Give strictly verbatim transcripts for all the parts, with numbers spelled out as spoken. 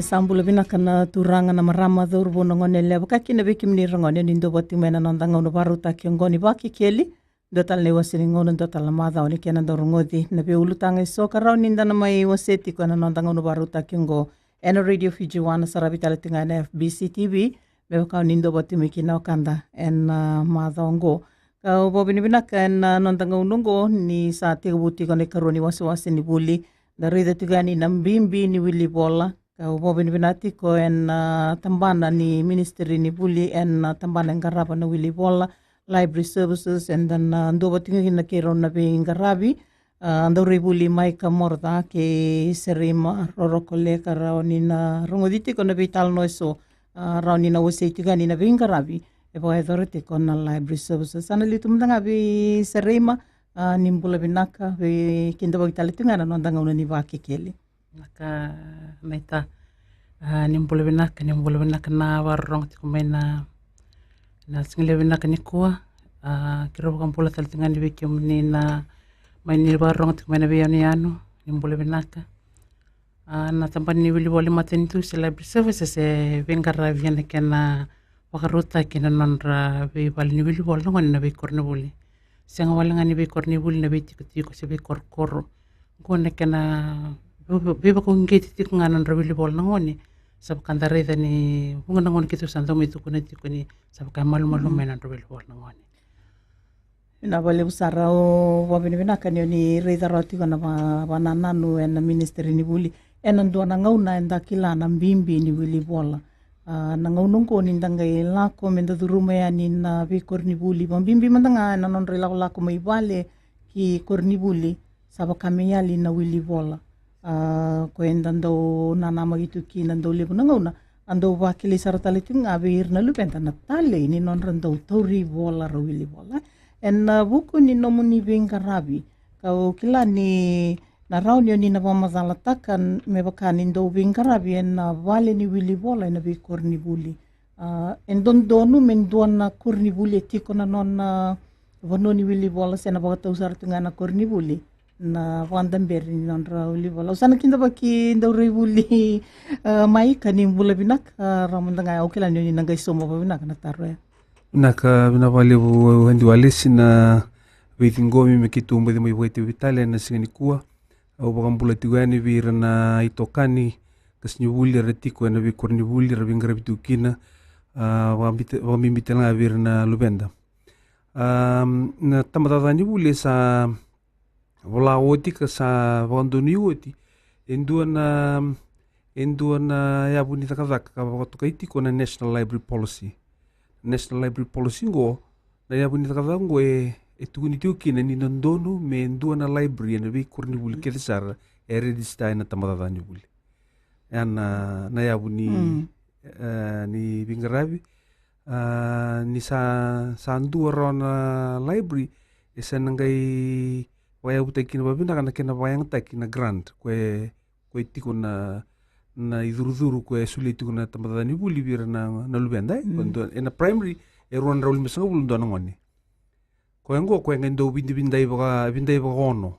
Sa bula vinaka na turaga, na marama, cauravou, na gone yalewa, vaka kina vei kemuni ra gone ni dau vati mai na noda gauna vakarautaki oqo ni Vakekeli. Dua tale na iwase ni gauna, dua tale na macawa ni kena dau rogoci na veiulutaga eso ka rawa ni da na mai wase tiko ena noda gauna vakarautaki oqo ena Radio Fiji One, saravi tale tiko ga ena F B C T V. Me vaka o ni dau vati mai kina wakada ena macawa oqo. Ka au vakavinavinaka ena noda gauna oqo ni sa tekivu tiko na ikarua ni wasewase ni vuli. Da raica tiko yani na bibi ni wili vola. Ka au vakavinavinaka tiko ena tabana ni ministry ni vuli, ena tabana e qarava na wili vola, library services, eda na duavata tiko kina kei rau na veiqaravi. A, daurai vuli mai ka Morotha kei Serima Rorokole ka rawa ni na rogoci tiko na veitalanoa eso. A, rawa ni na wasei tiko yani na veiqaravi e vakayacora tiko na library services. Sa na liu tu mada ga vei Serima. A, ni bula vinaka, vei kidavaki tale tiko ga na noda gauna ni Vakekeli. Vinaka, Naita. A, ni bula vinaka, ni bula vinaka na vakarorogo tiko mai na, na siga levu vinaka nikua. A, keirau vakabula tale tiko ga ni vei kemuni na mai ni vakarorogo tiko mai na veiyanuyanu, ni bula vinaka. A, na tabana ni wili vola ni matanitu se library services e veiqaravi ena kena vakarautaki na nodra veivale ni wili vola na gone na veikoronivuli. Sega wale ga ni veikoronivuli, na veitikotiko se veikorokoro. Qo na kena vei-, veivakauqeti tiko ga na nodra wili vola na gone. Sa vaka da raica ni vuqa na gauna keitou sa dau mai tukuna tiko ni sa vaka e malumalumu mai na nodra wili vola na gone. Vinaka vakalevu sara, au vakavinavinaka ni o ni raica rawa tiko na va-, vakanananu ena ministry ni vuli. Ena dua na gauna eda kila na bibi ni wili vola. A, na gauna oqo ni da qai lako me da curuma yani na veikoronivuli, vakabibi mada ga ena nodra ilakolako mai vale ki koronivuli, sa vaka me yali na wili vola. A, ko eda dau nanamaki tu kina dau levu na gauna, a dau vakilai sara tale tiko ga vei ira na luveda na talei ni nodra dau tauri vola ra wili vola. Ena vuku ni nomuni veiqaravi, ka au kila ni na rawa ni o ni na vakamacalataka me vaka ni dau veiqaravi ena vale ni wili vola ena veikoronivuli. A, e dodonu me dua na koronivuli e tiko na nona vanua ni wili vola se na vakatau sara tu ga na koronivuli na vakadaberi ni nodra wili vola. Au sa na kidavaki dauraivuli, a, Maika, ni bula vinaka, a, rawa mada ga, au kila ni o ni na qai sauma vakavinaka na taro ya. Vinaka, vinaka vakalevu, Adi Walesi, na veiciqomi me keitou baci mai vakaitavi tale ena siga nikua. Au vakabula tiko yani vei ira na itokani, qasenivuli era tiko ena veikoronivuli, era veiqaravi tiko kina, a, vakabita-, vakabibi tale ga vei ira na luveda. A, na tabacakacaka ni vuli sa vola oti ka sa vakadonui oti e dua na, e dua na yavu ni cakacaka ka vakatokai tiko na National Library Policy. National Library Policy qo, na yavu ni cakacaka qo e, e tukuni tiko kina ni dodonu me dua na library ena veikoronivuli kece sara e register ena tabacakacaka ni vuli. Ya na, na yavu ni, mm, e, ni veiqaravi. A, ni sa, sa dua rawa na library, e sa na qai vakayavutaki kina vakavinaka na kena vakayagataki na grant, ko e, ko e tiko na, na icurucuru ko e solia tiko na tabacakacaka ni vuli vei ira na, na luveda, e? Mm. Ko dua, ena primary, e rua na drau limasagavulu dua na gone. Ko e qo, ko e qai dau vidavidai vaka, vidai vakaono.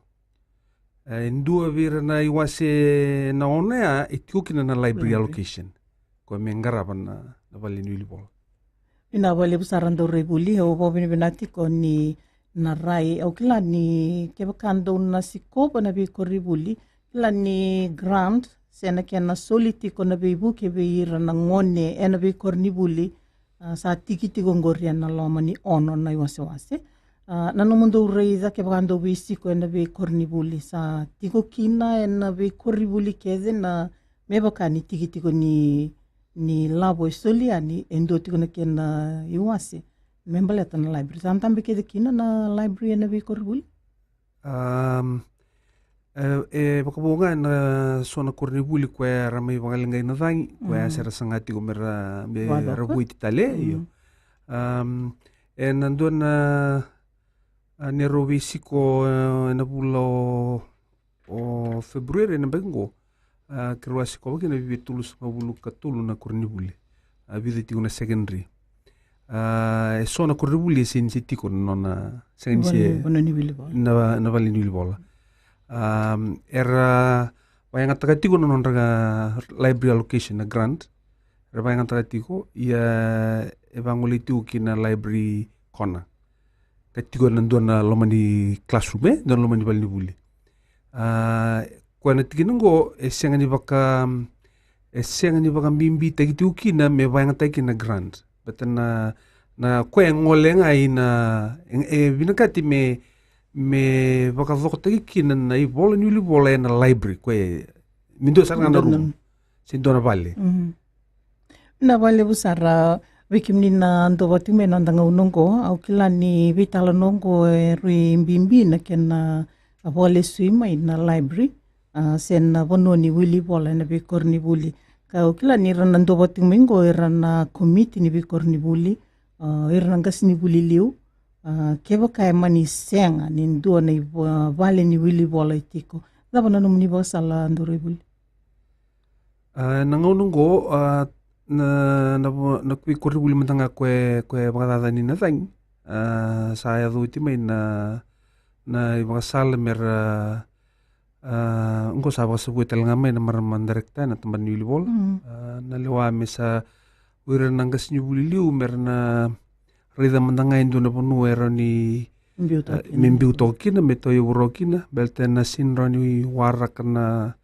E dua vei ira na iwase na ono ya, e tiko kina na library, library allocation. Ko e me qarava na, na vale ni wili vola. Vinaka vakalevu sara dauraivuli, au vakavinavinaka tiko ni na rai, au kila ni kevaka dou na sikova na veikoronivuli, kila ni grant se na kena soli tiko na veivuke vei ira na gone ena veikoronivuli, a, sa tiki tiko qori ena loma ni ono na iwasewase. A, na nomudou raica kevaka dou veisiko ena veikoronivuli, sa tiko kina ena veikoronivuli kece na me vaka ni tiki tiko ni, ni lavo e soli yani, e dua tiko na kena iwase me baleta na library. Sa dabe kece kina na library ena veikoronivuli? Am, e, e vakavo ga na so na koronivuli ko era mai vakaleqai na cagi, ko era, mm, se ra saga tiko me ra, me ra vueti tale, io. Mm. Am, ena dua na, a, neirau veisiko, e, ena vula o, o February ena yabaki qo, a, keirau a sikova kina e vica tolusagavulu ka tolu na koronivuli. A, vica tiko na secondary. A, e so na koronivuli e sega ni se tiko na nona, sega ni se vanua ni wili vola. Na, na vale ni wili vola. A, era vakayagataka tiko na nodra library allocation na grant. Era vakayagataka tiko, ia e vagolei tiko ki na library corner. Ka tiko na dua na loma ni classroom, e dua na loma ni valenivuli. A, koya na tikina oqo e sega ni vaka, e sega ni vakabibitaki tiko kina me vakayagataki kina grant. Baleta na, na koya e gole ga ina, e, e vinakati me, me vakacokotaki kina na ivola ni wilivola ena library, koya e, me dua sara ga na rumu se dua na vale. Na vakalevu sara vei kemuni na dua vata tiko mai na noda gauna oqo. Au kila ni veitalanoa oqo e rui bibi na kena vakalesui mai na library, a, se na vanua ni wilivola ena veikoronivuli. Ka au kila ni ira na dua vata tiko mai oqo, ira na komiti ni veikoronivuli, a, ira na qasenivuli liu, a, kevaka e mani sega ni dua na ivo-, vale ni wilivola e tiko, cava na nomuni vakasala, dua na ivuli? A, na gauna oqo, a, na, na vo-, na veikoronivuli mada ga koya, koya e vakacacani na cagi. A, sa yaco oti mai na, na ivakasala mera, a, oqo sa vakasavuya tale ga mai na marama director na tabana ni wilivola. A, na lewa me sa o ira na qasenivuli liu mera na raica mada ga e dua na vanua e rawa ni, a, me biu toka kina, me tauyavu rawa kina, baleta na sega ni rawa ni waraka na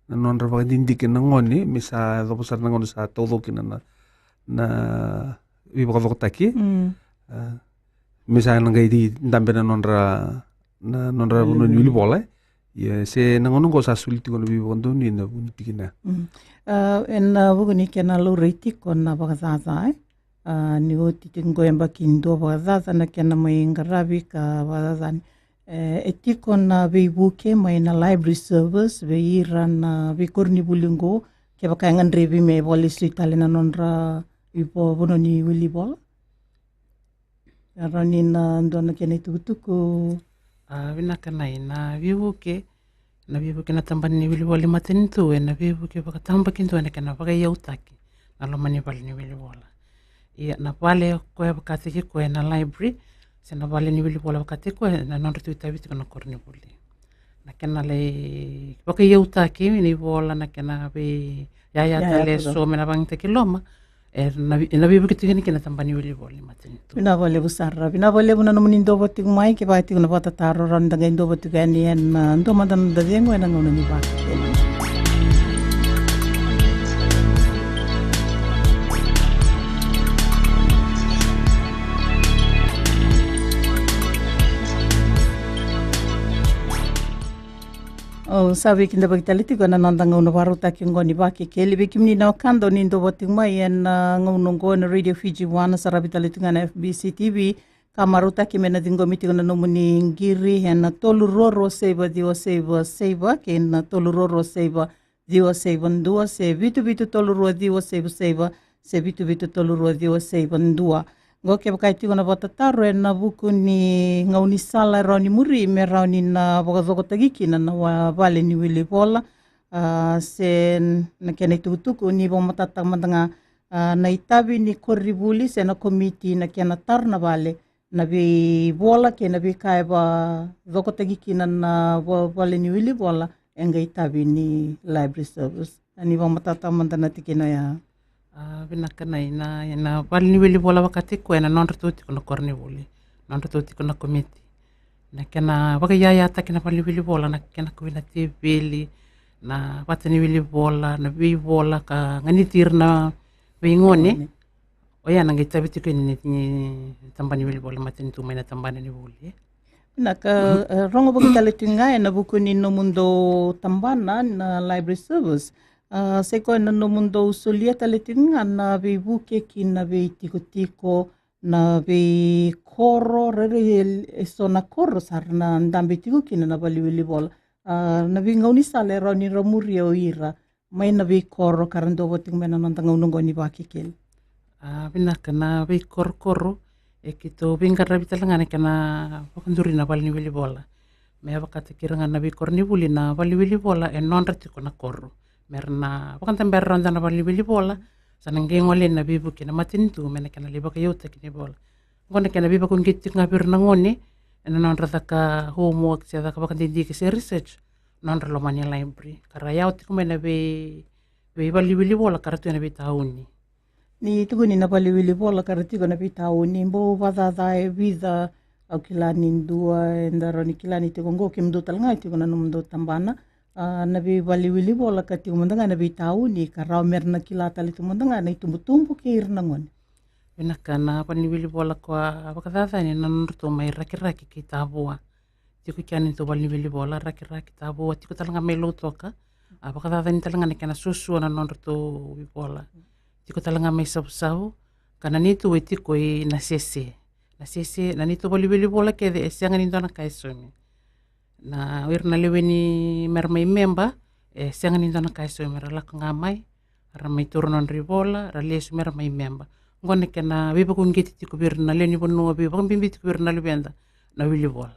na nodra vakadidike na gone, me sa yacova sara na gauna sa taucoko kina na, na veivakacokotaki. A, me sa na qai dabe na nodra, na nodra vanua ni wilivola, e. Ia, se na gauna oqo sa soli tiko na veivakadonui ena vuku ni tikina. A, ena vuku ni kena laurai tiko na vakacaca, e. A, ni oti tiko qo e yabaki dua vakacaca na kena mai qaravi ka vakacacani. E, e tiko na veivuke mai na library service vei ira na veikoronivuli qo, kevaka e gadrevi me vakalesui tale na nodra ivo-, vanua ni wilivola? E rawa ni na dua na kena itukutuku. A, vinaka, na, na veivuke, na veivuke na tabana ni wilivola i matanitu, ena veivuke vakatabakidua ena kena vakaiyautaki na loma ni vale ni wilivola. Ia na vale koya vakataki koya na library, se na vale ni wilivola vakataki koya, na nodratou itavi tiko na koronivuli. Na kena lai vakaiyautaki na ivola, na kena veiyayata lesu me na vakayagataki loma, e na vei-, e na veivuke tiko kina na tabana ni wilivola i matanitu. Vinaka vakalevu sara. Vinaka vakalevu na nomuni dua vata tiko mai, kevaka tiko na vakatataro rawa ni da qai dua vata tiko yani ena, a, dua mada na noda cegu ena gauna ni vaka. Au sa veikidavaki tale tiko ena noda gauna vakarautaki oqo ni Vakekeli. Vei kemuni na wekada o ni dua vata tiko mai ena, a, gauna oqo ena Radio Fiji One, saravi tale tiko ga na F B C T V, ka marautaki me na ciqomi tiko na nomuni qiri ena tolu rua rua saiva ciwa saiva saiva kei na tolu rua rua saiva ciwa saiva dua, se vitu vitu tolu rua ciwa saiva saiva, se vitu vitu tolu rua ciwa saiva dua. Qo kevaka e tiko na vakatataro ena vuku ni gaunisala e rawa ni muri me rawa ni na vakacokotaki kina na wa-, vale ni wilivola, a, se na kena itukutuku ni vakamatatataka mada ga, a, na itavi ni koronivuli se na komiti na kena tara na vale, na veivola kei na veika e vakacokotaki kina na va-, vale ni wilivola e qai itavi ni library service. A, ni vakamatatataka mada na tikina oya. A, vinaka, na, na, na vale ni wilivola vakataki koya ena nodratou tiko na koronivuli, nodratou tiko na komiti. Na kena vakaiyayataki na vale ni wilivola, na kena kawa na teveli, na vata ni wilivola, na veivola ka ganiti ira na veigone. Oya na qai itavi tiko ni, ni tabana ni wilivola matanitu mai na tabana ni vuli. Vinaka, e, rogo vata tale tiko ga ena vuku ni nomudou tabana na library service. A, sai koya na nomudou solia tale tiko ga na veivuke ki na veitikotiko, na veikoro, rairai e, e so na koro sa ra na dabe tiko kina na vale ni wilivola. A, na veigaunisala e rawa ni ra muria o ira mai na veikoro ka ra dua vata tiko mai na noda gauna oqo ni Vakekeli. A, vinaka, na veikorokoro, e keitou veiqaravi tale ga na kena vakaduri na vale ni wilivola. Me vakataki ira ga na veikoronivuli na vale ni wilivola e nodra tiko na koro. Me ra na vakadabera rawa na vale ni wilivola, sa na qai gole na veivuke na matanitu me na kena lai vakaiyautaki na ivola. Oqo na kena veivakauqeti tiko ga vei ira na gone, ena nodra caka homework se caka vakadidike se research. nodra loma ni library ka ra yawa tiko mai na vei, veivaleniwilivola ka ra tu ena veitauni. Ni tukuni na valeniwilivola ka ra tiko ena veitauni, bau vakacaca e vica. Au kila ni dua eda rawa ni kila ni tiko oqo, kemudou tale ga e tiko na nomudou tabana. A, na veivaleniwilivola ka tiko mada ga ena veitauni ka rawa mera na kila tale tu mada ga na itubutubu kei ira na gone. Vinaka, na valeniwilivola ko a vakacacani na nodratou mai Rakiraki kei Tavua. Tiko kina neitou valeniwilivola Rakiraki, Tavua, tiko tale ga mai Lautoka. A vakacacani tale ga na kena suasua na nodratou ivola. Tiko tale ga mai Savusavu, ka na neitou e tiko i Nasese. Nasese, na neitou valeniwilivola kece e sega ni dua na ka e saumi. Na o ira na lewe ni mera mai memba, e sega ni dua na ka e saumi, mera lako ga mai, ra mai taura nodra ivola, ra lesu mera mai memba. Oqo na kena veivakauqeti tiko vei ira na lewe ni vanua, veivakabibi tiko vei ira na luveda na wilivola.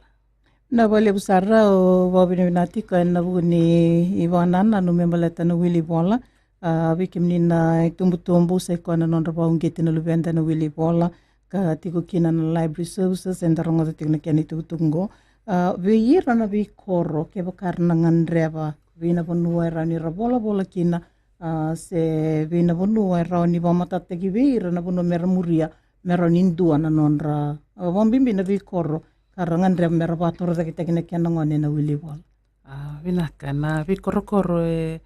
Na vakalevu sara au vakavinavinaka tiko ena vuku ni vakanananu me baleta na wilivola. A, vei kemuni na itubutubu, sa i koya na nodra vakauqeti na luveda na wilivola, ka tiko kina na library services eda rogoca tiko na kena itukutuku oqo. A, vei ira na veikoro, kevaka era na gadreva vei na vanua e rawa ni ra volavola kina, a, se vei na vanua e rawa ni vakamatatataki vei ira na vanua mera muria, me rawa ni dua na nodra, a, vakabibi na veikoro ka ra gadreva mera vakatorocaketaki na kena gone na wilivola. A, vinaka, na veikorokoro e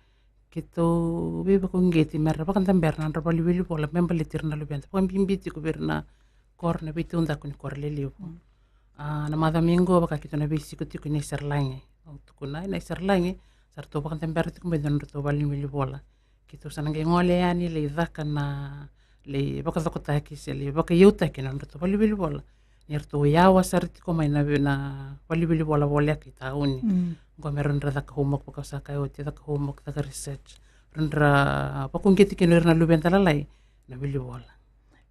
keitou veivakauqeti mera vakadabera na nodra valeniwilivola me baleti ira na luveda, vakabibi tiko vei ira na koro na veitaudaku ni koro lelevu. A, na macawa mai qo vaka keitou na veisiko tiko i Naisaralagi. Au tukuna i Naisaralagi sa ratou vakadabera tiko mai na nodratou valeniwilivola. Keitou sa na qai gole yani lai caka na, lai vakacokotaki se lai vakaiyautaki na nodratou valeniwilivola. Ni ratou yawa sara tiko mai na, na valeniwilivola voleka i tauni. Qo me rawa ni ra caka homework, vaka au sa kaya oti, caka homework, caka research. Rawa ni ra vakauqeti kina o ira na luveda lalai na wilivola.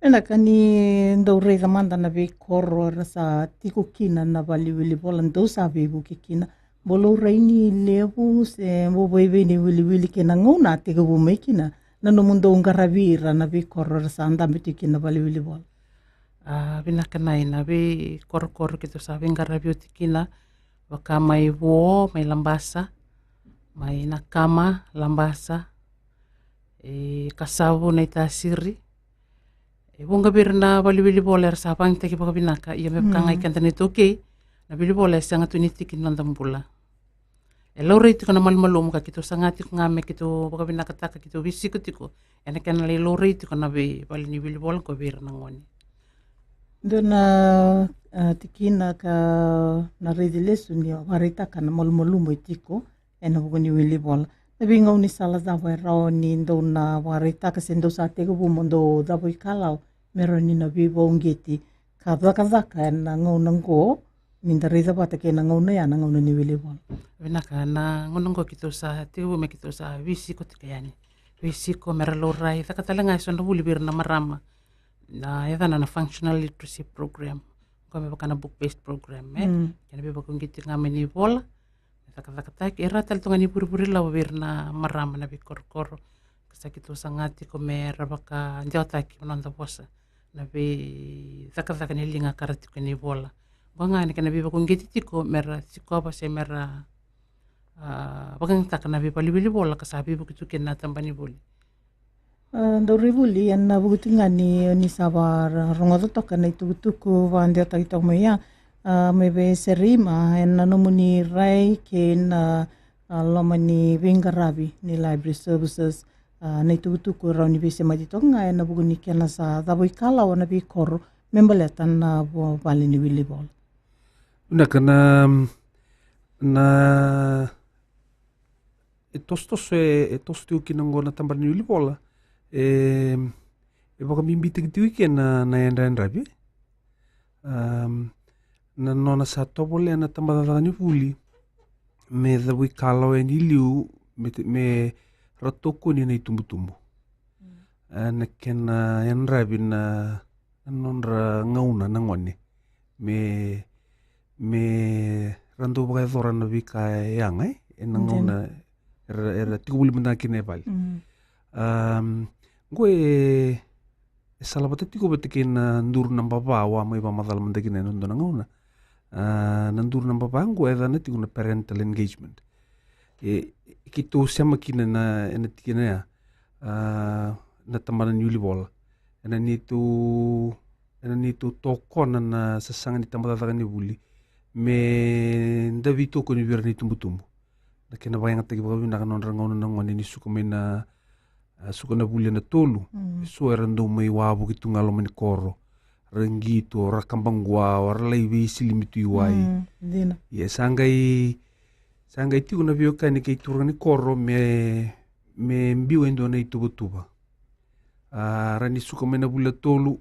Ena ka ni dau raica mada na veikoro era sa tiko kina na valeniwilivola dou sa veivuke kina, bau laurai ni levu se bau vaivei ni wiliwili kei na gauna a tekivu mai kina na nomudou qaravi ira na veikoro era sa dabe tiko kina na valeniwilivola? A, vinaka, na i na veikorokoro keitou sa veiqaravi oti kina, vaka mai Vo, mai Labasa, mai Nakama, Labasa, e Kasavu, Naitasiri. E vuqa vei ira na valeniwilivola era sa vakayagataki vakavinaka, ia me vaka ga i keda na iTaukei, na wilivola e sega tu ni tiki ni noda bula. E laurai tiko na malumalumu ka keitou saga tiko ga me keitou vakavinakataka, keitou veisiko tiko ena kena lai laurai tiko na veivaleniwilivola qo vei ira na gone. Dua na, a, tikina ka na raici lesu ni o vakaraitaka na malumalumu e tiko ena vuku ni wilivola. Na veigaunisala cava e rawa ni dou na vakaraitaka se dou sa tekivu mo dou cavuikalawa me rawa ni na veivakauqeti ka cakacaka ena gauna oqo, ni da raica vata kei na gauna ya, na gauna ni wilivola? Vinaka, na gauna oqo keitou sa tekivu me keitou sa veisiko tiko yani. Veisiko mera laurai, caka tale ga eso na vuli vei ira na marama. Na yacana na functional literacy program. Qo me vaka na book based program, e? Kena veivakauqeti ga mai na ivola. Me cakacakataki, e rawa tale tu ga ni vurivuri lawa vei ira na marama na veikorokoro. Ka sa keitou saga tiko mera vakadewataki na noda vosa na veicakacaka ni liga ka ra tiko ena ivola. Qo ga na kena veivakauqeti tiko mera sikova se mera, a, vakayagataka na veivaleniwilivola ka sa veivuke tu kina na tabana ni vuli. A, Dauraivuli, ena vuku tiko ga ni, ni sa vakarogoca toka na itukutuku vakadewataki toka mai ya, a, mai vei Serima, ena nomuni rai kei na, a, loma ni veiqaravi ni library services, a, na itukutuku e rawa ni veisemati toka ga ena vuku ni kena sa cavuikalawa na veikoro me baleta na vo-, valeniwilivola. Vinaka, na, na e tosotoso, e, e toso tiko kina oqo na tabana ni wilivola, e, e vakabibitaki tiko kina na, na yadrayadravi. Am, na nona sa tovolea na tabacakacaka ni vuli me cavuikalawa yani i liu me te-, me ra tokoni na itubutubu. E, na kena yadravi na, na nodra gauna na gone me, me ra dau vakayacora na veika e yaga, e, ena gauna era, era tiko voli mada ga kina e vale. Am, qo e, e salavata tiko vata kei na duru naba va au a mai vakamacala mada kina ena dua na gauna. A, na duru naba va qo e yacana tiko na parental engagement. E, keitou sema kina na, ena tikina ya, a, na tabana ni wilivola. Ena neitou, ena neitou tokona na sasaga ni tabacakacaka ni vuli me da veitokoni vei ira na itubutubu. Na kena vakayagataki vakavinaka na nodra gauna na gone ni suka mai na, a, suka na vuli ena tolu. Mm. So era dau mai wavoki tu ga loma ni koro. Ra qito, ra kabaqua, ra lai veisilimi tu i wai. Mm, dina. Ia sa qai, sa qai tiko na veiwekani kei turaga ni koro me, me biu e dua na ituvatuva. A, ra ni suka mai na vuli e tolu,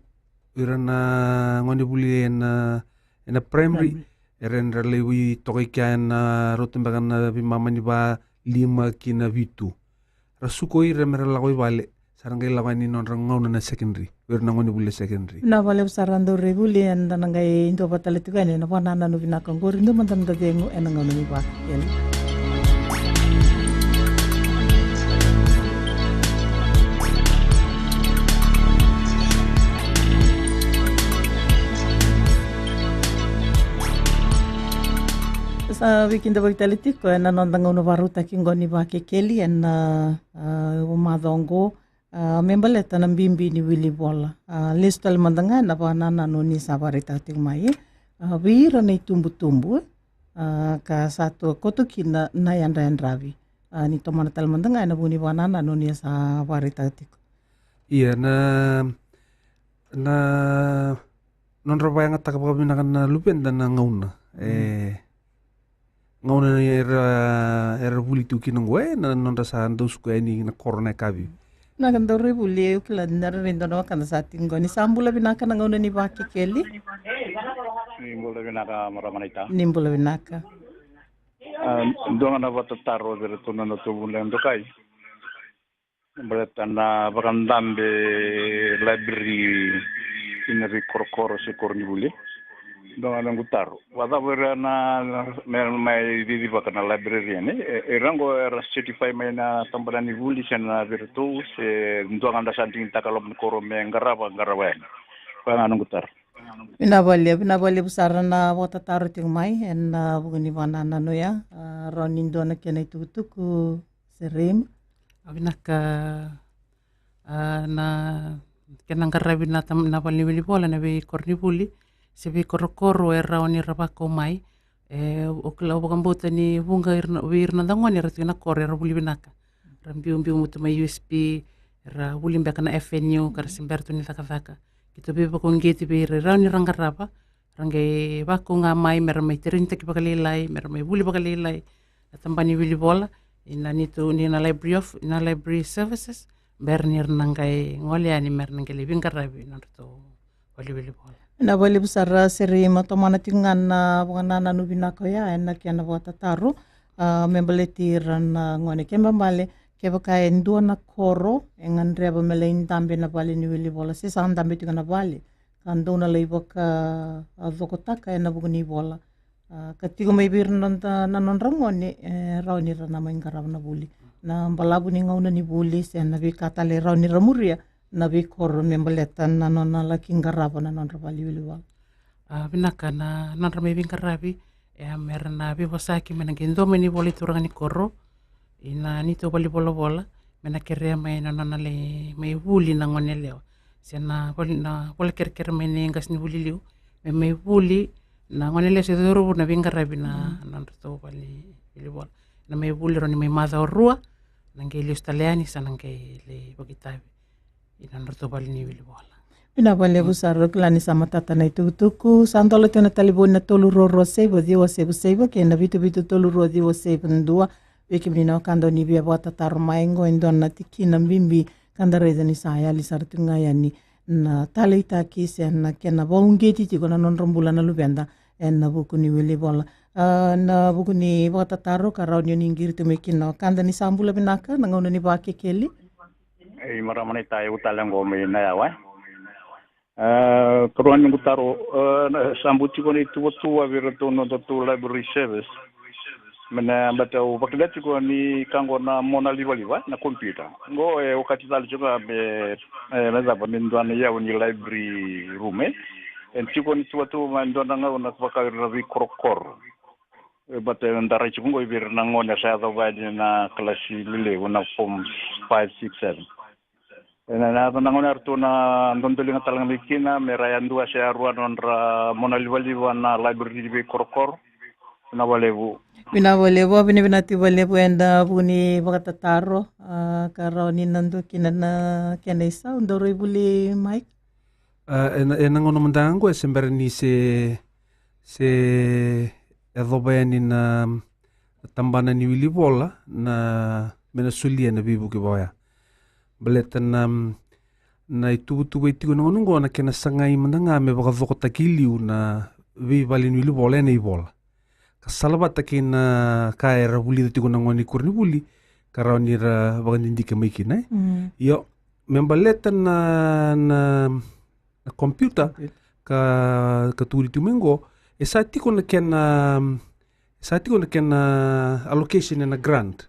ira na gone vuli ena, ena primary, primary. Era ni ra lai toka i kea ena rauta beka na veimama ni va lima ki na vitu. Ra suka o ira me ra lako i vale, sa ra qai lako yani nodra gauna na secondary. O ira na gone vuli e secondary. Na vale sara dau rai vuli, eda na qai dua vata tale tiko yani ena vakanananu vinaka oqori, dua mada na cegu ena gauna ni vakakeli. Sa veikidavaki tale tiko ena noda gauna vakarautaki oqo ni vakakeli ena, a, macawa oqo, a, me baleta na bibi ni wilivola. A, lesu tale mada ga ena vakanananu ni sa vakaraitaka tiko mai, e. A, vei ira na itubutubu, e. A, ka sa tu koto kina na yadrayadravi. A, ni tomana tale mada ga ena vuku ni vakanananu ni sa vakaraitaka tiko. Ia, na, na nodra vakayagataka vakavinaka na luveda na gauna. E, gauna era, era vuli tu kina oqo, e, na nodra sa dau suka yani na koro na yakavi. Na ka dau rai vuli, au kila ni na rairai dua na wekada sa tiko oqo. Ni sa bula vinaka na gauna ni vakakeli. Ni bula vinaka, marama naita. Ni bula vinaka. A, dua ga na vakatataro vei iratou na nodatou vunau dokai. Baleta na vakadabe library kina veikorokoro se koronivuli. Dua ga na noqu taro. Vakacava ira na, me, mai cicivaka na library yani? E, ira oqo era certify mai na tabana ni vuli se na vei iratou, se dua ga da sa digitaka loma ni koro me qarava, qarava yani. Koya ga noqu taro. Vinaka vakalevu, vinaka vakalevu sara na vakatataro tiko mai ena, a, vuku ni vakanananu ya, a, rawa ni dua na kena itukutuku, Serei. A, vinaka, a, na kena qaravi na tam-, na vale ni wilivola ena veikoronivuli se veikorokoro e rawa ni ra vakau mai. E, au kila, au vakabauta ni vuqa ira na, vei ira na noda gone era tiko ena koro era vuli vinaka. Ra biubiu mutu mai U S P, ra vuli beka na F N U, ka ra se bera tu ni cakacaka. Keitou veivakauqeti vei ira e rawa ni ra qarava, ra qai vakau ga mai me ra mai trainitaki vakalailai, me ra mai vuli vakalailai na tabana ni wilivola, ina neitou, ni na library of, na library services, bera ni ra na qai gole yani me ra na qai lai veiqaravi na nodratou vale ni wilivola. Vinaka vakalevu sara, Serei, me tomana tiko ga na vakanananu vinaka oya ena kena vakatataro, a, me baleti ira na gone. Kena ibalebale, kevaka e dua na koro e gadreva me lai dabe na vale ni wilivola, se sa dabe tiko na vale, ka dou na lai vaka, a, cokotaka ena vuku ni vola. A, ka tiko mai vei ira na noda, na nodra gone, e rawa ni ra na mai qarava na vuli. Na balavu ni gauna ni vuli, se na veika tale e rawa ni ra muria na veikoro me baleta na nona laki qarava na nodra vale ni wilivola. A, vinaka na nodra mai veiqaravi, e, me ra na veivosaki me na qai dua mai na ivola i turaga ni koro, ina neitou vale ni volavola, me na kerea mai na nona lai mai vuli na gone yalewa. Se na vale, na vola kerekere mai na qasenivuli liu, me mai vuli na gone yalewa se cauravou na veiqaravi na, mm, na nodratou vale ni wilivola. Na mai vuli rawa ni mai macawa rua, na qai lesu tale yani sa na qai lai vakaitavi ina nodratou vale ni wilivola. Vinaka vakalevu sara, au kila ni sa matata na itukutuku. Sa dola tiko na talevoni na tolu rua rua saiva ciwa saiva saiva kei na vitu vitu tolu rua ciwa saiva dua. Vei kemuni na wekada o ni via vakatataro mai, qo e dua na tikina bibi ka da raica ni sa yali sara tiko ga yani na taleitaki se na kena vakauqeti tiko na nodra bula na luveda ena vuku ni wilivola. A, na vuku ni vakatataro ka rawa ni o ni qiri tu mai kina na wekada, ni sa bula vinaka, na gauna ni vakekeli. Ei, marama naita, au tale qo mai Naiyawa. E, karua ni noqu taro, e, na, sa bau tiko na ituvatuva vei iratou na nodatou library service. Me na, baleta au vakila tiko ni ka qo na mona livaliva, na computer. Qo e okati tale tiko ga me, e, na cava, me dua na iyau ni library room, e. E tiko ni tuvatuva me dua na gauna vaka ira na veikorokoro. E, but e, da rai tiko qo i vei ira na gone sa yacova yani na kalasi lelevu, na form five, six, seven. E, na, na, na gone era tu na dodoliga tale ga mai kina, me ra yadua se yarua nodra mona livaliva na library ni veikorokoro. Na valevu. Vinaka valevu, vinavinaka tiko valevu ena vuku ni vakatataro, a, ka rawa ni na dua kina na kena isau, dauraivulimaika. A, ena, ena gauna mada ga qo e se bera ni se, se yacova yani na tabana ni wilivola na, me na solia na veivuke vaya. Baleta na, na ituvatuva e tiko na gauna qo na kena sagai mada ga me vakacokotaki e liu na veivale ni wilivola ena ivola. Ka salavata kei na ka era vulica tiko na gone i koronivuli, ka rawa ni ra vakadidike mai kina, e? Mm. Io, me baleta na, na, na computer, computer, ka, ka tukuni tiko mai qo, e sa tiko na kena, e sa tiko na kena allocation ena grant.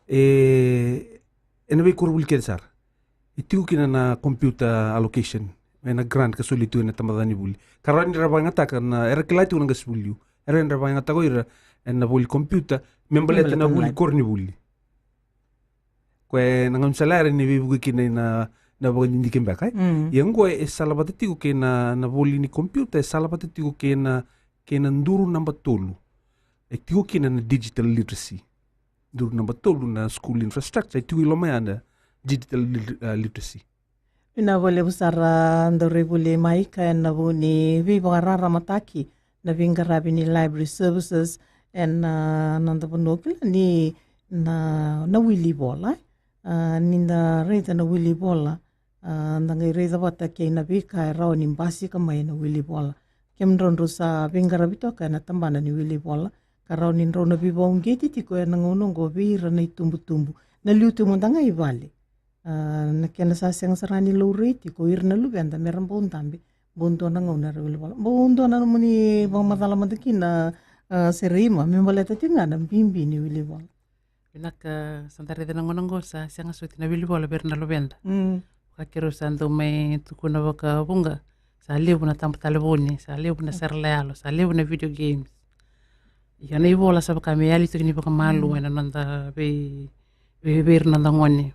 E, ena veikoronivuli kece sara. E tiko kina na computer allocation, ena grant ka solia tiko ena tabacakacaka ni vuli. Ka rawa ni ra vakayagataka na, era kila tiko na qasenivuli liu. Era, era vakayagataka o ira ena voli computer, me baleta na vuli koronivuli. Koya na gaunisala era ni veivuke kina na, na vakadidike beka, e? Mm. Ia qo e salavata tiko kei na, na voli ni computer, e salavata tiko kei na, kei na duru naba tolu. E tiko kina na digital literacy. Duru naba tolu na school infrastructure, e tiko i loma ya na digital lit-, a, literacy. Vinaka valevu sara, dauraivulimaika, ena vuku ni veivakararamataki na veiqaravi ni library services ena, a, noda vanua, kila ni na, na wilivola. A, ni da raica na wilivola, a, da qai raica vata kei na veika e rawa ni basika mai ena wilivola. Kemudrau drau sa veiqaravi toka ena tabana ni wilivola, ka rawa ni drau na veivakauqeti tiko ena gauna oqo vei ira na itubutubu. Na liu tu mada ga i vale. A, na kena sa sega sara ni laurai tiko ira na luveda me ra bau dabe, bau dua na gauna era wilivola. Bau dua na nomuni vakamacala mada kina, a, Sereima, me baleta tiko ga na bibi ni wilivola. Vinaka, sa da raica na gauna oqo sa sega soti na wilivola vei ira na luveda. Mm. Vaka keirau sa dau mai tukuna vakavuqa, sa levu na tabatalevoni, sa levu na, mm, serela yalo, sa levu na video games. Ia na ivola sa vaka me yali tiko ni vakamalua, mm, ena noda vei, vei, vei ira na noda gone.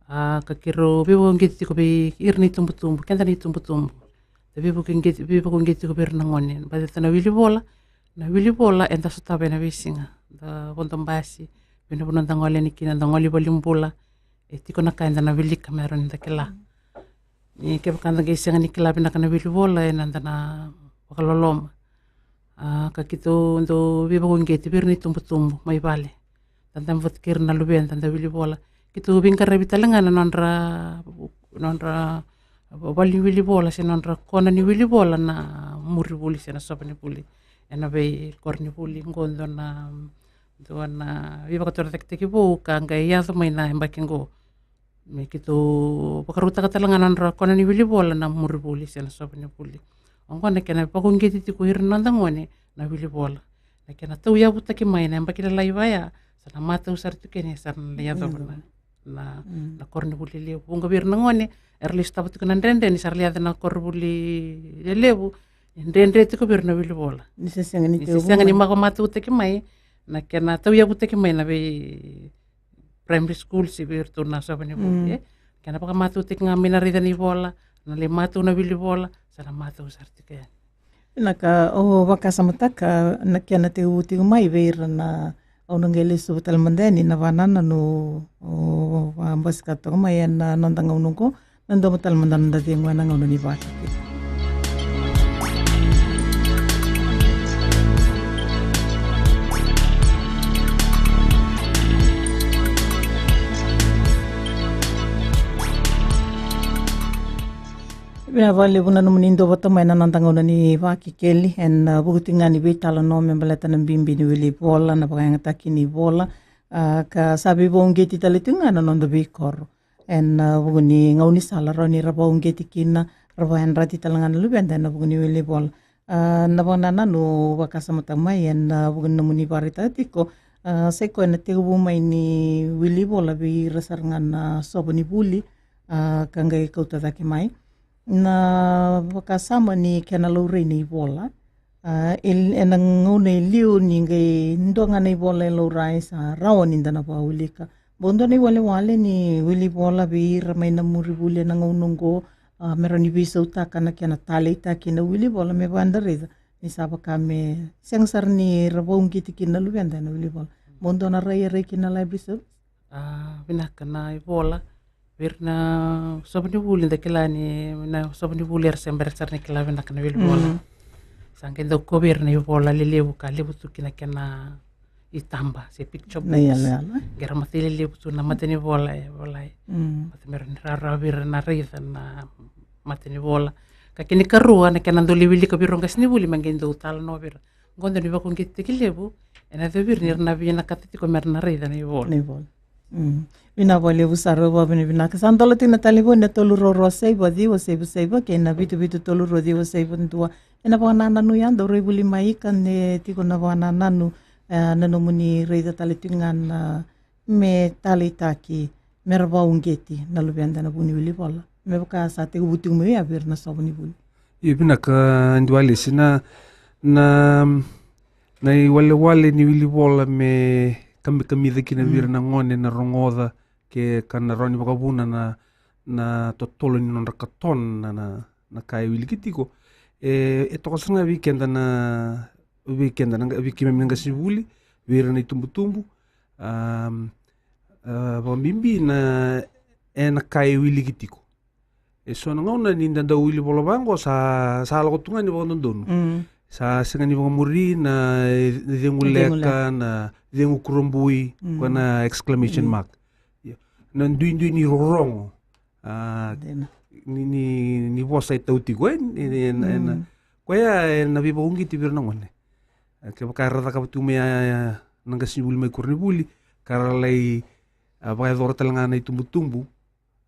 A, ka keirau veivakauqeti tiko vei ira na itubutubu, keda na itubutubu. Da veivakauqeti, veivakauqeti tiko vei ira na gone. Baleta na wilivola, na wilivola eda sotava ena veisiga. Da vodo basi, vei na vanua da gole yani kina, da gole i valenibula. E tiko na ka eda na wilika me rawa ni da kila. Ni kevaka da qai sega ni kila vinaka na wilivola, ena da na vakaloloma. A, ka keitou dau veivakauqeti vei ira na itubutubu mai vale. Da dabe vata kei ira na luveda, da wilivola. Keitou veiqaravi tale ga na nodra, nodra vale ni wilivola se nodra kona ni wilivola na murivuli se na sova ni vuli. Ena veikoronivuli qo, dua na, dua na veivakatorocaketaki vou ka qai yaco mai na yabaki qo. Me keitou vakarautaka tale ga na nodra kona ni wilivola na murivuli se na sova ni vuli. Oqo na kena vakauqeti tiko ira na noda gone na wilivola. Na kena tauyavutaki mai na yabaki lalai vaya, sa na matau sara tiko yani, sa na lai yacova na, na, mm, na koronivuli lelevu. Vuqa vei ira na gone era lai sotava tiko na dredre ni sa ra lai yaco na koronivuli lelevu, e dredre tiko vei ira na wilivola. Ni se sega ni, ni se sega ni vakamatautaki mai na kena tauyavutaki mai na vei primary school se vei iratou na sova ni vuli, mm, e? Kena vakamatautaki ga mai na raica ni vola, na lai matau na wilivola, sa na matau sara tiko yani. Vinaka, au vakasamataka na kena tekivu tiko mai vei ira na, au na qai lesuva tale mada yani na vakanananu au vakabasikataka mai ena noda gauna oqo, na domo tale mada na noda cegu ena gauna ni Vakekeli. Vinaka vakalevu na nomuni dua vata mai na noda gauna ni Vakekeli, ena, a, vuku tiko ga ni veitalanoa me baleta na bibi ni wilivola, na vakayagataki ni vola, a, ka sa veivakauqeti tale tiko ga na noda veikoro. Ena, a, vuku ni gaunisala rawa ni ra vakauqeti kina, ra vakayadrati tale ga na luveda ena vuku ni wilivola. A, na vakanananu au vakasamataka mai ena, a, vuku ni nomuni vakaraitaka tiko, a, sa i koya na tekivu mai ni wilivola vei ira sara ga na sova ni vuli, a, ka qai kauta cake mai. Na vakasama ni kena laurai na ivola, A, e, ena gauna e liu ni qai dua ga na ivola e laurai sa rawa ni da na vakaulika. Bau dua na iwalewale ni wili vola vei ira mai na muri vuli ena gauna oqo, a, me rawa ni veisautaka na kena taleitaki na wili vola me vaka da raica ni sa vaka me sega sara ni ra vakauqeti kina na luveda ena wili vola. Bau dua na rai e rai kina na library service. A, vinaka na ivola vei ira na soqoni vuli, da kila ni na soqoni vuli era se bera sara ni kila vinaka na wili vola. Mm. Sa qai dau kovi ira na ivola lelevu ka levu tu kina kena itaba se picture books. Na iyaloyalo, e? Qai ra matei lelevu tu na matanivola e volai. Mm. Baleta me rawa ni rawarawa vei ira na raica na matanivola. Ka kena ikarua na kena dau lai wilika vei ira qasenivuli me qai dau talanoa vei ira. Qo dau ni vakauqetitaki levu ena yacovi ira ni ra na vinakata tiko me ra na raica na ivola. Na ivola. Mm. Vinaka vakalevu sara, au vakavinavinaka. Sa dola tiko na talevoni na tolu rua rua saiva ciwa saiva saiva kei na vitu vitu tolu rua ciwa saiva dua. Ena vakanananu ya, dau rai vuli mai ka de tiko na vakanananu, e, na nomuni raica tale tiko ga na me taleitaki me ra vakauqeti na luveda ena vuku ni wili vola. Me vaka sa tekivu tiko mai ya vei ira na soqoni vuli. Io, vinaka, e, Dualesi, na, na, na iwalewale ni wili vola me kamikamica kina vei ira na gone na rogoca, ke ka na rawa ni vakavuna na, na totolo ni nodra katona na, na, na ka e wiliki tiko. E, e toka sara ga vei keda na, vei keda na, vei keimami na qasenivuli, vei ira na itubutubu, am, a, vakabibi na, e, na ka e wiliki tiko. E so na gauna ni da dau wili vola vaqo sa, sa lako tu ga ni vakadodonu. Mm. Sa sega ni vakamuri na, e, cegu leka, na cegu kurabui, koya na exclamation mark. Io. Na duidui ni rorogo. A, ni, ni, ni vosa e tau tiko, e, ni, ni, ena, ena, koya ena veivakauqeti vei ira na gone. A, kevaka era cakava tu mai ya, ya, na qasenivuli mai koronivuli, ka ra lai, a, vakayacora tale ga na itubutubu,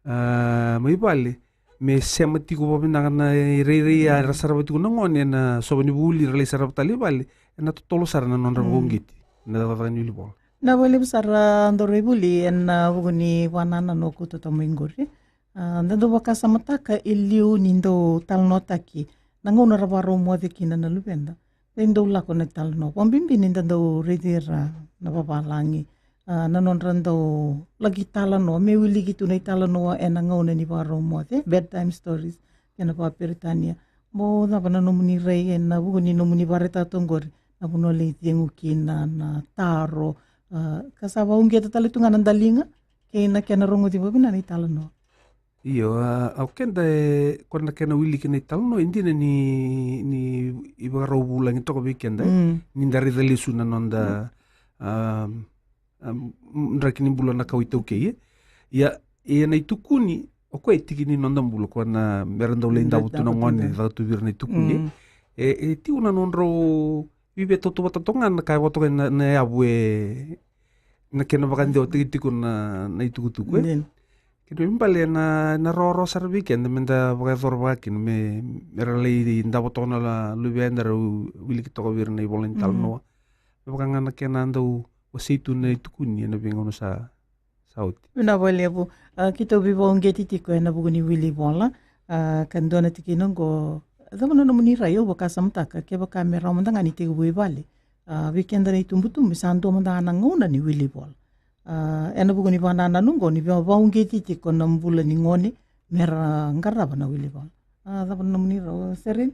a, mai vale, me sema tiko vakavinaka na irairai ya era sarava tiko na gone ena soqoni vuli, ra lai sarava tale i vale, ena totolo sara na nodra vakauqeti na cakacaka ni wili vola. Na vakalevu sara, a, dau rai vuli ena vuku ni vakanananu o kauta mai qori. A, da dau vakasamataka e liu ni dau talanoataki na gauna ra vakarau moce kina na luveda. Dau lako na italanoa, vakabibi ni da dau raici ira na vavalagi, a, na nodra dau laki talanoa, me wiliki tu na italanoa ena gauna ni vakarau moce, bedtime stories, kena vakaperitania. Mo cava na nomuni rai ena vuku ni nomuni vakaraitaka toka qori, na vanua lai cegu kina na taro, a, ka sa vakauqeta tale tu ga na daliga kei na kena rogoci vakavinaka na italanoa. Io, a, o keda, e, ko na kena wiliki na italanoa, e dina ni, ni ivakarau vulagi toka vei keda, e, ni da raica lesu na noda, a, a, draki ni bula na kawa iTaukei, e. Ia, ia na itukuni, o koya e tiki ni noda bula, ko na mera dau lai davo tu na gone, caka tu vei ira na itukuni, e. E, e tiko na nodrau vivia tautauvata toka ga na ka e vakatokai na, na yavu, e, na kena vakadewataki tiko na, na itukutuku, e. Kena ibalebale na, na rawarawa sara vei keda me da vakayacora vaka kina me, me ra lai davo toka na luveda ra wiliki toka vei ira na ivola ni talanoa. Me vaka ga na kena dau wasei tu na itukuni ena veigauna sa, sa oti. Vinaka vakalevu. A, keitou veivakauqeti tiko ena vuku ni wili vola. A, ka dua na tikina oqo, cava na nomuni rai, au vakasamataka kevaka me rawa mada ga ni tekivu i vale. A, vei keda na itubutubu sa dua mada ga na gauna ni wili vola. A, ena vuku ni vakanananu oqo ni vakauqeti tiko na bula ni gone me ra qarava na wili vola. A, cava na nomuni rai, Sereni?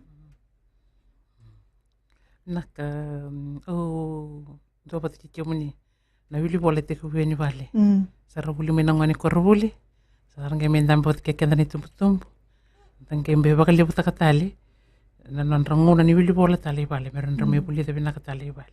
Vinaka, mm, au duavata kei kemuni. Na wili vola e tekivu yani vale. Mm. Sa ra vuli mai na gone koronivuli. Sa ra qai mai dabe vata kei keda na itubutubu. Da qai mai vakalevutaka tale na nodra gauna ni wili vola tale i vale, me ra dra mai vulica vinaka tale i vale.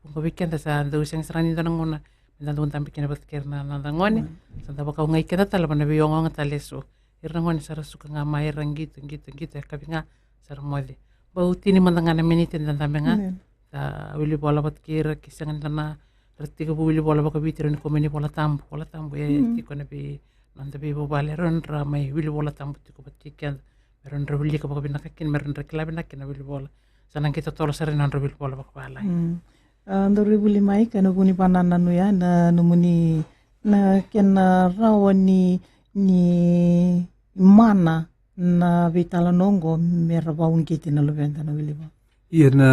Vuqa vei keda sa dau sega sara ni dua na gauna me da dau dabe kina vata kei ira na noda gone. Mm. Sa da vakaogai keda tale vua na veiogaoga tale eso. Ira na gone sa ra suka ga mai, era qito, qito, qito, yakavi ga sa ra moce. Bau tini mada ga na miniti da dabe ga. Mm. Da wili vola vata kei ira, ke sega ni da na, ra tekivu wili vola vakaviti, ra ni kau mai ni vola tabu. Vola tabu e tiko ena vei, noda veivuvale, ra na mai wili vola tabu tiko vata kei keda. Me ra na wilika vakavinaka kina, me ra na kila vinaka kina na wili vola. Sa na qai totolo sara na nodra wili vola vakavalagi. Mm. A, dau rai vuli mai ka ena vuku ni vakanananu ya, na nomuni, na kena rawa ni, ni mana na veitalanoa oqo me ra vakauqeti na luveda na wili vola. Ia na,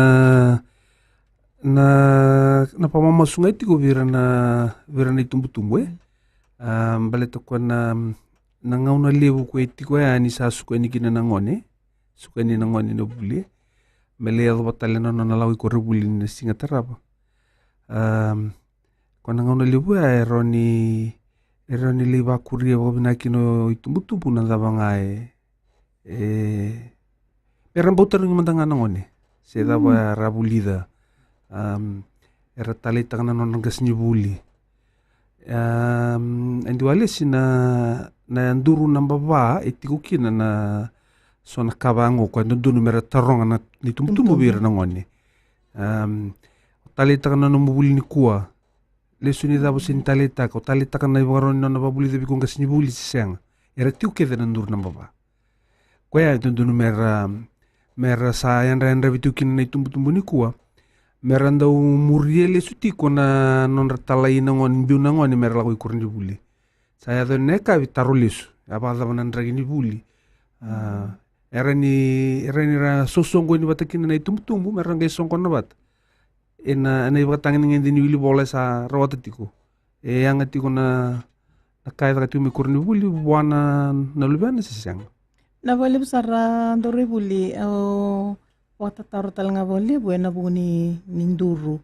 na, na vakamamasu ga e tiko vei ira na, vei ira na itubutubu, e? A, baleta ko na, na gauna levu ko e tiko ya ni sa suka yani kina na gone, suka yani na gone na vuli, me lai yaco vata tale na nona lako i koronivuli ni na siga tarava. A, ko na gauna levu ya e rawa ni, e rawa ni lai vakuria vakavinaka kina o itubutubu na cava ga e, e, me ra bau tarogi mada ga na gone se cava ra vulica. Am, era taleitaka na nodra qasenivuli. Am, e dua lesi na, na duru naba va e tiko kina na so na ka vaqo ko e dodonu me ra taroga na, na itubutubu vei ira na gone. Am, o taleitaka na nomu vuli nikua, lesoni cava o sega ni taleitaka, o taleitaka na ivakarau ni nona vavulica vei iko qasenivuli se sega. Era tiko kece na duru naba va. Koya e dodonu me ra, me ra sa yadrayadravi tu kina na itubutubu nikua, me ra dau muria lesu tiko na nodra talai na gone, biu na gone me ra lako i koronivuli. Sa yaco na yakavi, taro lesu, a vakacava na draki ni vuli. A, era ni, era ni ra sosoqoni vata kina na itubutubu me ra qai soqona vata ena, ena ivakatagedegede ni wilivola e sa rawata tiko. E yaga tiko na, na ka e caka tiko mai koronivuli vua na, na luvena se sega. Na vakalevu sara, a, dauraivuli, o vakatataro tale ga vakalevu ena vuku ni, ni duru,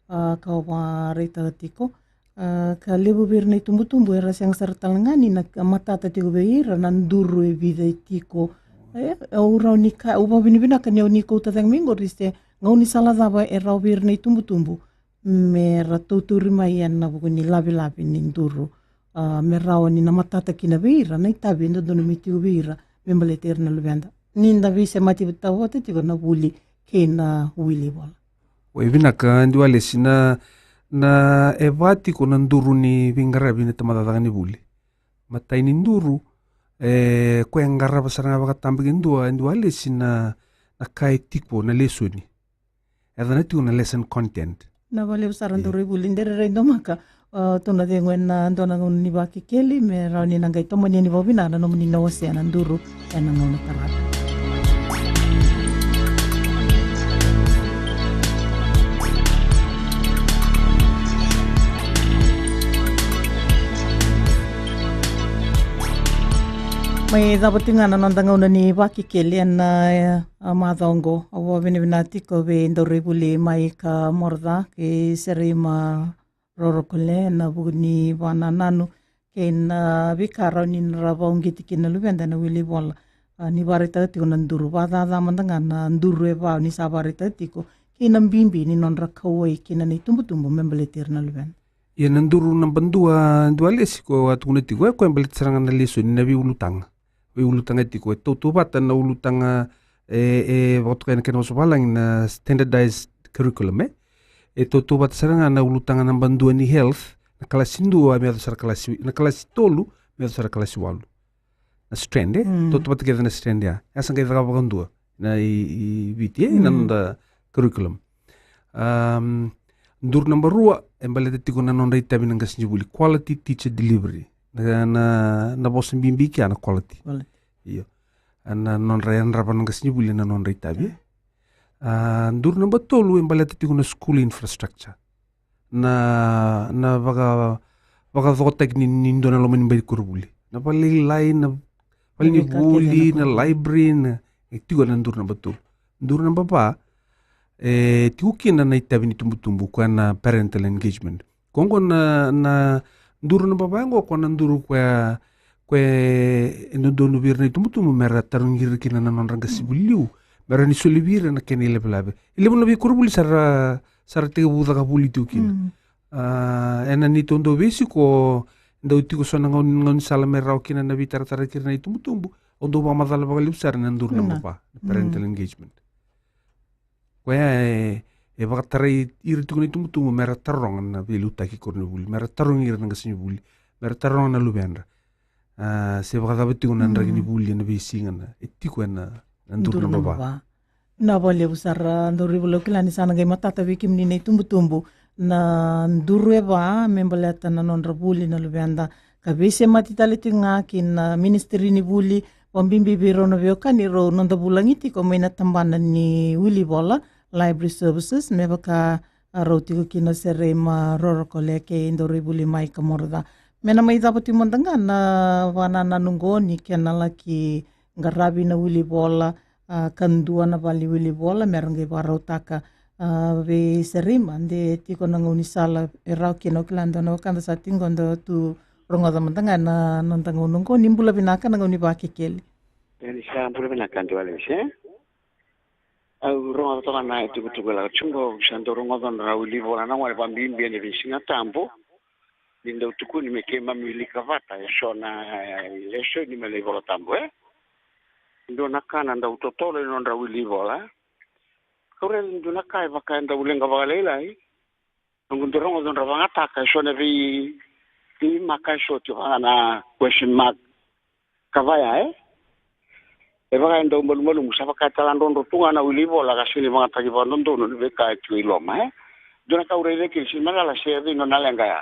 a, ka o vakaraitaka tiko. A, ka levu vei ira na itubutubu era sega sara tale ga ni na matata tiko vei ira na duru e vica e tiko. E, au rawa ni ka, au vakavinavinaka ni au ni kauta cake mai qori se gaunisala cava e rawa vei ira na itubutubu me ra tautauri mai ena vuku ni lavilavi ni duru. A, me rawa ni na matata kina vei ira na itavi e dodonu me tiko vei ira me baleti ira na luveda ni da veisemati taucoko tiko na vuli kei na wilivola. Oi, vinaka, dua lesi na, na e va tiko na duru ni veiqaravi na tamata caka ni vuli. Matai ni duru, e, ko e qarava sara ga vakatabakidua, e dua lesi na, na ka e tiko na lesoni. E yaca na tiko na lesson content. Na vakalevu sara, e, dauraivuli, de rairai domaka, a, tou na cegu ena dua na gauna ni Vakekeli me rawa ni na qai tomani yani vakavinaka na nomuni na wasea na duru ena gauna tarava. Mai cava tiko ga na noda gauna ni Vakekeli ena, e, a, macawa oqo. Au vakavinavinaka tiko vei dauraivuli Maika Moroca kei Serima Rorokole ena vuku ni vakanananu kei na veika rawa ni ra vakauqeti kina na luveda ena wilivola. A, ni vakaraitaka tiko na duru, vakacaca mada ga na duru e va ni sa vakaraitaka tiko kei na bibi ni nodra kauwai kina na itubutubu me baleti ira na luveda. Ia na duru naba dua, dua lesi ko a tukuna tiko, e, ko e baleta sara ga na lesoni na veiulutaga. Veiulutaga tiko, e tautauvata na ulutaga, e, e vakatokai na kena vosa valagi na standardized curriculum, e. E tautauvata sara ga na ulutaga naba dua ni health, na kalasi dua me yaco sara kalasi, na kalasi tolu me yaco sara kalasi walu. Na strand, e? Mm. Tautauvata kece na strand ya. E sa qai caka vakadua na i, i Viti, e, na, mm, noda curriculum. Am, duru naba rua, e baleta tiko na nodra itavi na qasenivuli, quality teacher delivery. Na, na, na vosa bibi kea na quality. Quality. Io. A, na nodra yadrava na qasenivuli na nodra itavi. A, duru naba tolu, e baleta tiko na school infrastructure. Na, na vaka, vakacokotaki ni, ni dua na loma ni bai koronivuli. Na valelailai, na valenivuli, na library, na, e tiko na duru naba tolu. Duru naba va, e tiko kina na itavi ni tubutubu, koya na parental engagement. Ko oqo na, na duru naba va oqo, ko na duru koya, koya e dodonu vei ira na itubutubu me ra tarogi ira kina na nodra qasenivuli liu, me ra ni soli vei ira na kena ilavelave. E levu na veikoronivuli sa ra, sa ra tekivu caka vuli tiko kina. Mm. A, ena neitou dau veisiko, dau tiko so na gaun-, gaunisala me rawa kina na veitaratara kei ira na itubutubu, au dau vakamacala vakalevu sara na duru naba va, na parental engagement. Koya e, e vakatarai ira tiko na itubutubu me ra taroga na veiliutaki koronivuli, me ra tarogi ira na qasenivuli, me ra taroga na luvedra. A, se vakacava tiko na draki ni vuli ena veisiga na, e tiko ena, na duru naba va. Na vakalevu sara, dauraivuli, au kila ni sa na qai matata vei kemuni na itubutubu na duru e va me baleta na nodra vuli na luveda. Ka veisemati tale tiko ga kina ministry ni vuli, vakabibi vei rau na veiwekani rau noda vulagi tiko mai na tabana ni wilivola, Library Services, me vaka a rau tiko kina Sereima Rorokole kei Dauraivuli Maika Moroca. Me na mai cava tiko mada ga na vakanananu qo ni kena laki qaravi na wilivola, a, ka dua na vale ni wilivola me ra qai vakarautaka, a, vei Sereima de tiko na gaunisala e rawa kina. O kila dua na wekada sa tiko qo da tu rogoca mada ga na noda gauna qo. Ni bula vinaka na gauna ni Vakekeli. E, ni sa bula vinaka Dualesi, e? Au rogoca toka na itukutuku e lako tiko qo, au sa dau rogoca na wilivola na gone vakabibi ena veisiga tabu. Ni dau tukuni me keimami wilika vata eso na, e, lesoni mai na iVola Tabu, e? Dua na ka na dau totolo ena nodra wilivola. Kau raica ni dua na ka e vaka e dau leqa vakalailai. Noqu dau rogoca nodra vakayagataka eso na vei, veimaka eso tiko vaka na question mark. Ka vaya, e? E vaka e dau malumalumu, sa vaka e taladrodro tu ga na wilivola ka sega ni vakayagataki vakadodonu na veika e tiko i loma, e? Dua na ka au raica kina, sega ni macala se cei nona leqa ya.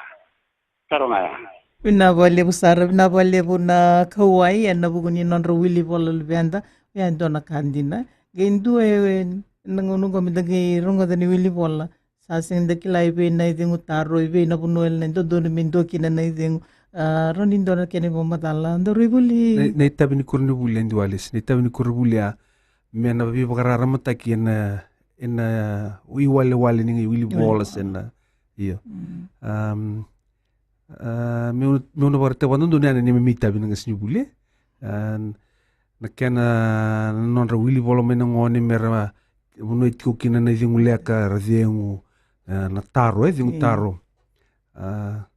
Taro ga ya. Vinaka vakalevu sara, vinaka vakalevu na kauwai ena vuku ni nodra wilivola luveda. Ia e dua na ka dina. Qai dua e, e, na gauna qo me da qai rogoca ni wilivola. Sa sega ni da kila i vei na icegu taro, i vei na vanua e na dodonu me dua kina na icegu. A, rawa ni dua na kena ivakamacala, Dauraivuli. Na, na itavi ni koronivuli, e Dualesi, na itavi ni koronivuli ya, me na veivakararamataki ena, ena iwalewale ni wilivola se na, io. Mm. Am, a, meu, meu na vakaraitaka vakadodonu yani na neimami itavi na qasenivuli, e? A, na kena, na nodra wilivola mai na gone me ra vanua e tiko kina na icegu leka, ra cegu, e, na taro, e, cegu taro. A,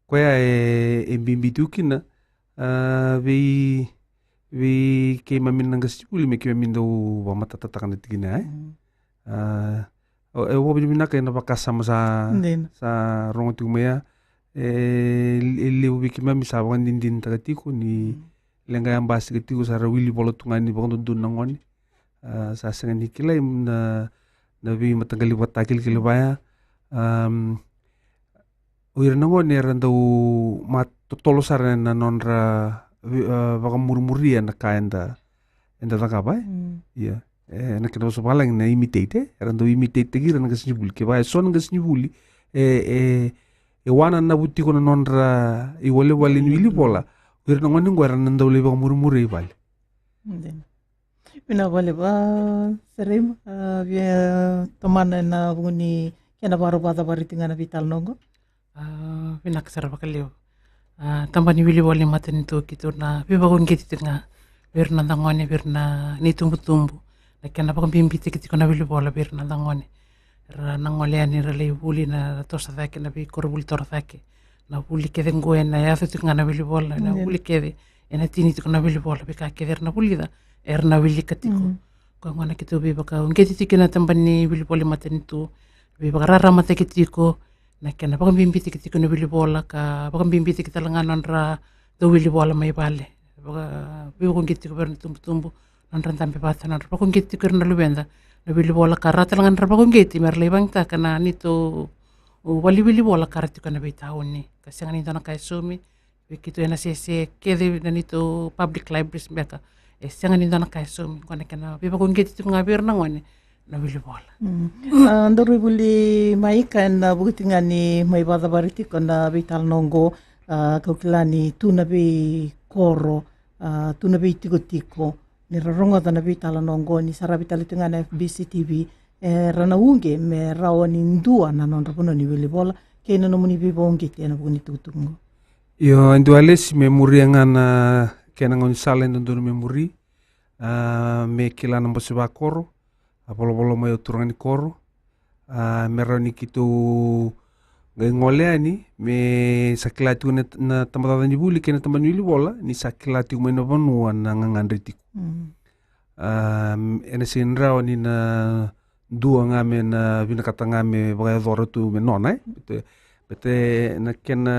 koya e, e bibi tu kina, a, vei, vei keimami na qasenivuli me keimami dau vakamatatataka na tikina ya, e? Mm. A, o, e vakavinavinaka ena vakasama sa, dina, sa rogo tiko mai ya. E, e levu vei keimami sa vakadinadinataka tiko ni, mm, leqa ya basika tiko sa ra wilivola tu ga ni vakadodonu na gone. A, sa sega ni kilai na, na veimataqali vakatakilakila vaya. Am, o ira na gone era dau matotolo sara ena nodra vi-, a, vakamurimuria na ka eda, eda cakava, e? Mm. Ia. E, na kena vosa vavalagi na imitate, e? Era dau imitate-taki ira na qasenivuli. Kevaka e so na qasenivuli e, e, e wananavu tiko na nodra iwalewale ni wilivola, o ira na gone qo era na dau lai vakamurimuria i vale. Dina. Vinaka vakalevu, a, Sereima, a, via tomana ena vuku ni kena vakarau vakacavari tiko ga na veitalanoa qo. A, vinaka sara vakalevu. A, tabana ni wilivola ni matanitu, keitou na veivakauqeti tiko ga vei ira na noda gone, vei ira na itubutubu, na kena vakabibitaki tiko na wilivola vei ira na noda gone. Ra na gole yani ra lai vuli, na toso cake na veikoronivuli torocake. Na vuli kece qo ena yaco tiko ga na wilivola, na vuli kece ena tini tiko na wilivola, veika kece era na vulica era na wilika tiko. Mm. Koya gona keitou veivakauqeti tiko ena tabana ni wilivola ni matanitu, veivakararamataki tiko na kena vakabibitaki tiko na wilivola, ka vakabibitaki tale ga nodra dau wilivola mai vale. Vaka, veivakauqeti tiko vei ira na tubutubu, nodra dabe vata, nodra vakauqeti tiko ira na luveda na wilivola, ka ra tale ga nodra vakauqeti me ra lai vakayagataka na neitou vale ni wilivola ka ra tiko ena veitauni. Ka sega ni dua na ka e saumi vei keitou ena sese kece na neitou public libraries beka. E sega ni dua na ka e saumi, qo na kena veivakauqeti tiko ga vei ira na gone na wilivola. Mm. A, Dauraivuli Maika, ena vuku tiko ga ni mai vakacavari tiko na veitalanoa qo, a, kau kila ni tu na veikoro, a, tu na veitikotiko, ni ra rogoca na veitalanoa qo, ni saravi tale tiko ga na F B C T V, era na uqeti me rawa ni dua na nodra vanua ni wilivola, kei na nomuni veivakauqeti ena vuku ni tukutuku qo. Io, e Dualesi, me muria ga na kena gaunisala e dodonu me muri, a, me kila na bose vakoro, a, volavola mai o turaga ni koro, a, me rawa ni keitou qai gole yani me sa kila tiko na, na tabacakacaka ni vuli kei na tabana ni wilivola, ni sa kila tiko mai na vanua na gagadre tiko. Mm. A, ena sega ni rawa ni na dua ga me na vinakata ga me vakayacora tu me nona, e? Baleta, baleta na kena,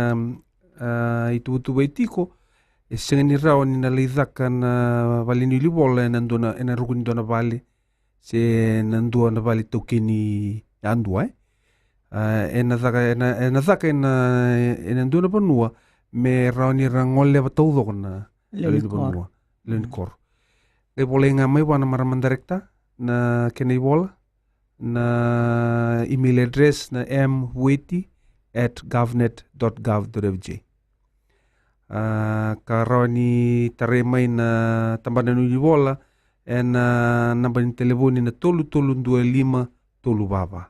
a, ituvatuva e tiko, e sega ni rawa ni na lai caka na vale ni wilivola ena dua na, ena ruku ni dua na vale, se na dua na vale taukeni yadua, e? A, ena caka, ena, ena caka ena, ena dua na vanua me rawa ni ra goleva taucoko na lewe ni vanua, lewe ni koro. Qai volai ga mai vua na marama director na kena ivola, na email address na m weti at govnet dot gov dot f j. A, ka rawa ni tarai mai na tabana ni wilivola ena naba ni talevoni na tolu tolu dua lima tolu vava.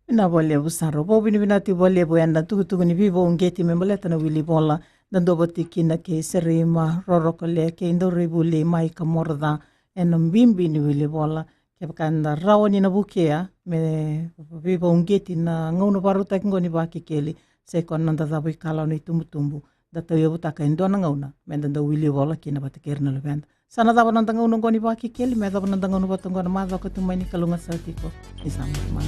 Vinaka vakalevu sara. Au vakavinavinaka tiko vakalevu ena tukutuku ni veivakauqeti me baleta na wilivola. Da dau vata kina kei Serima Rorokolea kei Dauraivuli mai Kamoraca ena bibi ni wilivola. Kevaka eda rawa ni na vukea me veivakauqeti na gauna vakarautaki oqo ni Vakekeli, sai koya na noda cavuikalawa na itubutubu, da tauyavutaka e dua na gauna meda dau wilivola kina vata kei ira na luveda. Sa na cava na noda gauna oqo ni Vakekeli, me yacova na noda gauna vata oqo na macawa ka tu mai, ni kalougata sara tiko. Ni sa mai.